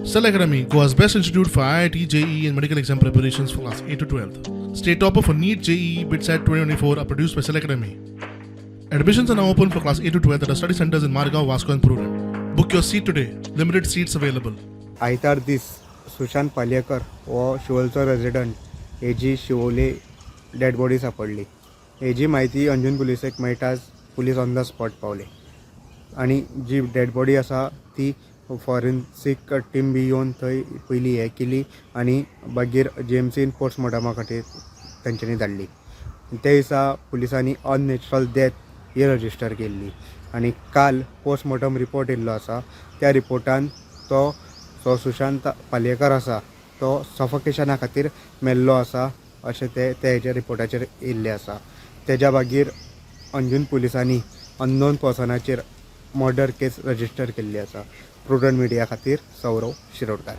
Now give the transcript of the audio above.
Cell Academy, Goa's best institute for IIT, JEE, and medical exam preparations for class 8 to 12. State topper for NEET, JEE, BITSAT 2024 are produced by Cell Academy. Admissions are now open for class 8 to 12 at our study centers in Margao, Vasco, and Prudent. Book your seat today. Limited seats available. आयतार दीस सुशांत पालयेकर हो शिवोलचो resident हेजी Siolim dead body सापडली. हेजी म्हायती अंजून पुलिसेक मेळटाच police on the spot पावले आनी जी डेड बॉडी आसा ती फॉरेन्सीक टीम बी येवन थंय पयली हें केली आनी मागीर जीएमसीन पोस्टमॉर्टमा खातीर तेंच्यांनी धाडली. त्या दिसा पुलिसांनी अननॅचरल डेथ ही रजिस्टर केल्ली आनी काल पोस्टमॉर्टम रिपोर्ट येयल्लो आसा. त्या रिपोर्टान तो जो सुशांत पालयेकर आसा तो सफोकेशना खातीर मेल्लो आसा अशें ते ते हेच्या रिपोर्टाचेर येयल्लें आसा. तेज्या मागीर अंजून पुलिसांनी अननोन पर्सनाचेर मर्डर केस रजिस्टर केल्ली आसा. प्रुडंट मिडिया खातीर सौरव शिरोडकार.